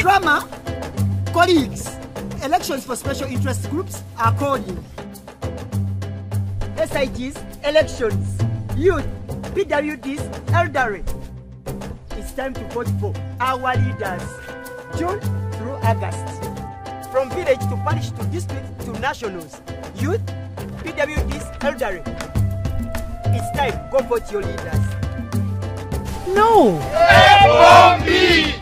Drama, colleagues, elections for special interest groups are calling. SIGs, elections, youth, PWDs, elderly. It's time to vote for our leaders, June through August. From village to parish to district to nationals, youth, PWDs, elderly. It's time, go vote your leaders. No! FOB!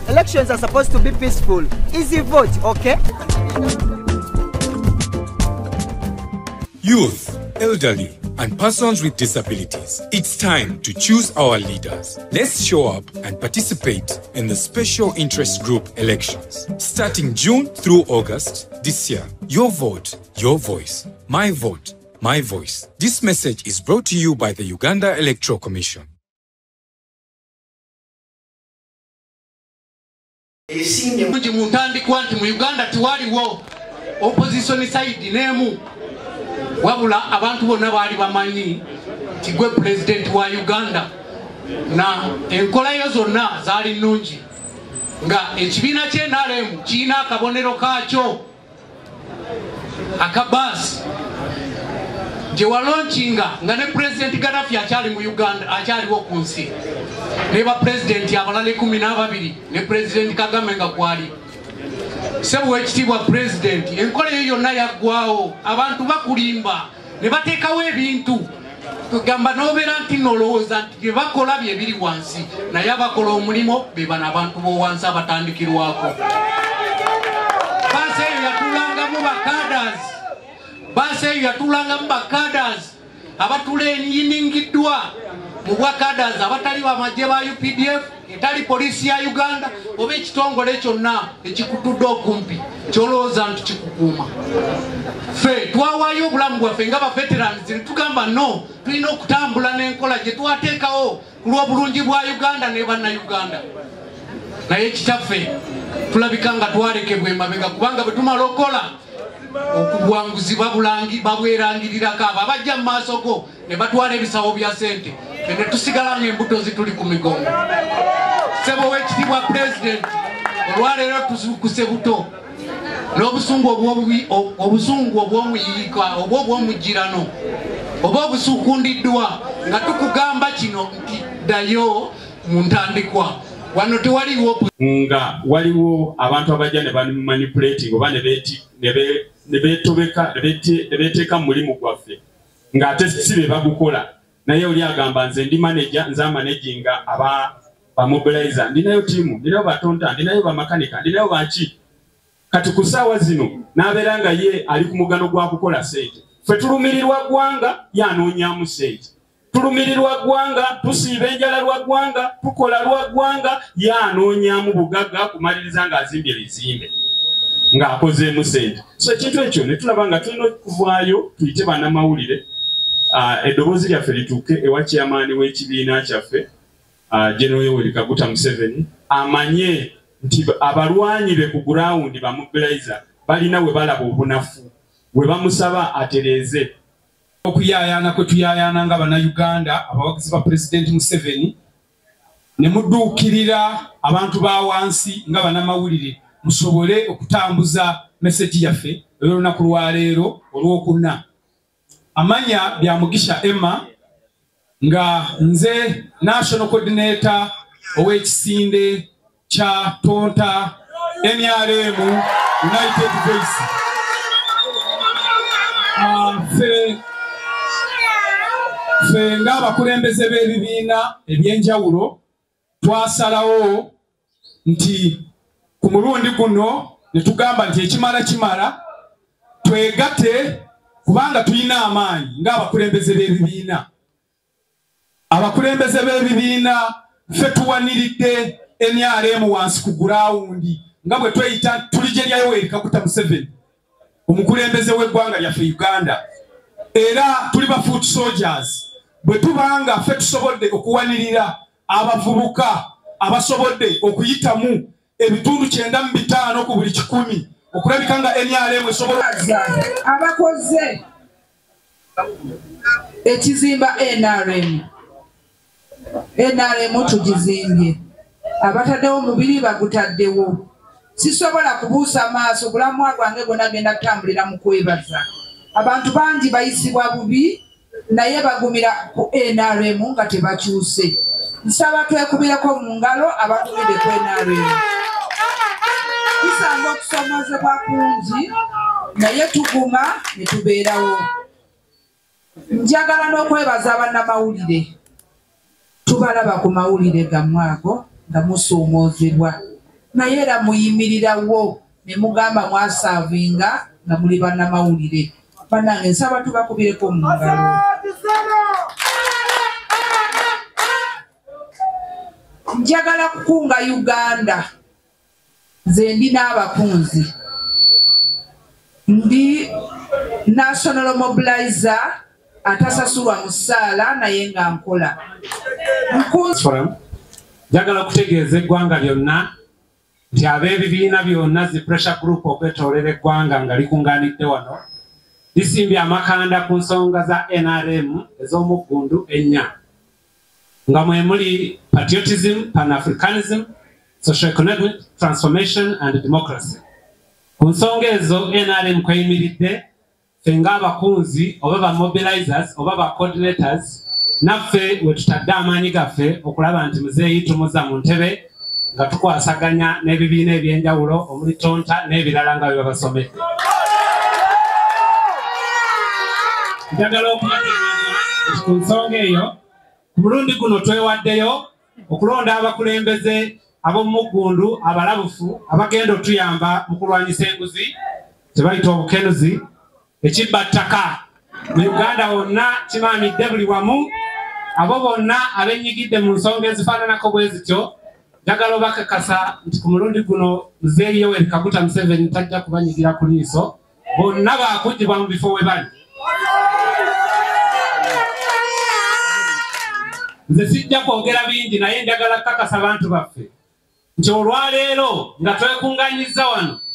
Elections are supposed to be peaceful. Easy vote, okay? Youth, elderly, and persons with disabilities, it's time to choose our leaders. Let's show up and participate in the Special Interest Group elections. Starting June through August this year. Your vote, your voice. My vote, my voice. This message is brought to you by the Uganda Electoral Commission. Mu ntandikwa nti mu Uganda tiwaliwo opposition side nemu, wabula abantu bonna baali bamanyi nti gwe pulezidenti wa Uganda, na enkola yo zonna zaali nnungi, nga ekibiina kye NRM kirina akabonero kaakyo akabaasi gye walonkinga nga ne pulezidenti Gaddafi akyali mu Uganda, akyaliwo ku nsi, ne bapulezidenti abalala 12 ne pulezidenti Kagame nga kwali. Ssebo w'ekitiibwa pulezidenti, enkola eyo yonna yaggwawo, abantu bakulimba ne bateekawo ebintu tugamba n'obeera nti nolowooza nti bye bakola bye biri wansi, naye abakola omulimu be bano abantu b'owansi abatandikirwako. Baasi eyo yatuulangamu bakadas, baasi eyo yatuulangamu bakadas abatuleyiningiddwa mu bwakadas, abatali bamagye ba UPDF, etali poliisi ya Uganda oba ekitongole kyonna ekikutudde okumpi kyolowooza nti kikukuuma. Ffe twawaayo obulamu bwaffe nga ba veterans ne tugamba no, tulina okutambula n'enkola gye twateekawo ku lw'obulungi bwa Uganda ne bannayuganda. Naye kitaffe tulabika nga twalekebwa emabega, kubanga bwe tumala okukola okubuwanguzi babwerangirirako abo abajja mu maaso go ne batwala ebisawo bya ssente, ffe ne tusigala ng'embuto zituli ku migongo. Ssebo w'ekitiibwa pulezidenti, olwaleero tuzuukuse buto n'obusungu obusungu obw'omuyiika oba obw'omugirano oba obusuukundiddwa, nga tukugamba kino nti ddayo mu ntandikwa. Wano tewaliwo nga waliwo abantu abajja ne bamanipulating oba ne beetobeka ne beeteeka mu mulimu gwaffe ng'ate si be bagukola, naye oli agamba nze ndi manager, nze amanaginga aba bamobilizer, ndinayo tiimu, ndinayo batonta, ndinayo bamakanika, ndinayo baki. Kati ku ssaawa zino n'abeera nga ye ali ku mugano gwa kukola ssente. Ffe tulumirirwa ggwanga, ye anoonyamu ssente. Tulumirirwa ggwanga, tusiiba enjala lwa ggwanga, tukola lwa ggwanga, ye anoonyamu bugagga kumaliriza ng'azimbye ebizimbe ng'akozeemu ssente. So ekintu ekyo ne tulaba nga tulina okuvaayo tuyite bannamawulire, eddoboozi lyaffe lituuke ewa chairman w'ekibiina kyaffe, General Yoweri Kaguta Museveni, amanye nti abalwanyi be ku ground bamobilizer balina we balaba obunafu, we bamusaba atereeze. Okuyaayaana kwe tuyaayaana nga bannayuganda abawagizi ba pulezidenti Museveni, ne mudduukirira abantu ba wansi nga bannamawulire musobole okutambuza meseji yaffe ey'olunaku lwaleero olwokuna. Amanya bya Mugisha Emma, nga nze national coordinator ow'ekisinde kya Tonta NRM United Voice. Ffe ng'abakulembeze b'ebibiina ebyenjawulo twasalawo nti ku mulundi guno ne tugamba nti ekimala kimala, twegatte kubanga tulina amaanyi ng'abakulembeze b'ebibiina. Abakulembeze b'ebibiina ffe tuwaniridde NRM wansi ku gurawundi nga bwe tweyita tuli gye lya Yoweri Kaguta Museveni, omukulembeze w'eggwanga lyaffe Uganda, era tuli ba foot soldiers. Bwe tubanga ffe tusobodde okuwanirira abavubuka abasobodde okuyitamu ebitundu 95 ku buli 100 okulabika nga NRM esobola abakoze ekizimba NRM. NRM tugizimbye. Abataddewo omubiri bagutaddewo. Sisobola kubuusa maaso, bulamu bwange bwonna genda kutambulira mu kwebaza. Abantu bangi bayisibwa bubi naye bagumira ku NRM nga tebakyuse. Nsaba twekubireko mu ngalo abagumidde ku NRM. Tusanga okusoomoozebwa kungi naye tuguma ne tubeerawo. Njagala n'okwebaza bannamawulire. Tubalaba ku mawulire gammwe ago nga musoomoozebwa, naye era muyimirirawo ne mugamba mwasaavinga nga muli bannamawulire. Bannange nsaba tubakubireko mu ngalo. Njagala kukunga Uganda. Nze ndi n'abakunzi, ndi national mobilizer atasasulwa mu ssaala naye nga nkola. Njagala okutegeeza eggwanga lyonna nti ab'ebibiina byonna zi pressure group okwetoolera eggwanga nga likungaanidde wano lisimbye amakanda ku nsonga za NRM ez'omuggundu ennya, nga mwe muli patriotism, pan-Africanism, socio-economic transformation and democracy. Ku nsonga ezo NRM kweyimiridde, ffe ng'abakunzi oba ba mobilizers oba ba coordinators naffe we tutadde amaanyi gaffe okulaba nti muzeeyi tumuza mu ntebe nga tukwasaganya n'ebibiina ebyenjawulo omuli tonta n'ebirala nga bwe babasomedde. Njagala okubategeeza ku nsonga eyo, ku mulundi guno twewaddeyo okulonda abakulembeze ab'omuggundu abalabufu abagenda otuyamba mu kulwanyisa enguzi tebayita obukenuzi, ekibba ttaka mu Uganda wonna kimaamidde buli wamu. Abo bonna abenyigidde mu nsonga ezifaananako bwe zityo, njagala obakakasa nti ku mulundi guno Muzeeyi Yoweri Kaguta Museveni tajja kubanyigira ku liiso, bonna baakuggyibwa mu bifo we bali. Nze sijja kwogera bingi, naye njagala kukakasa abantu baffe nti olwaleero nga twekunganyizza wano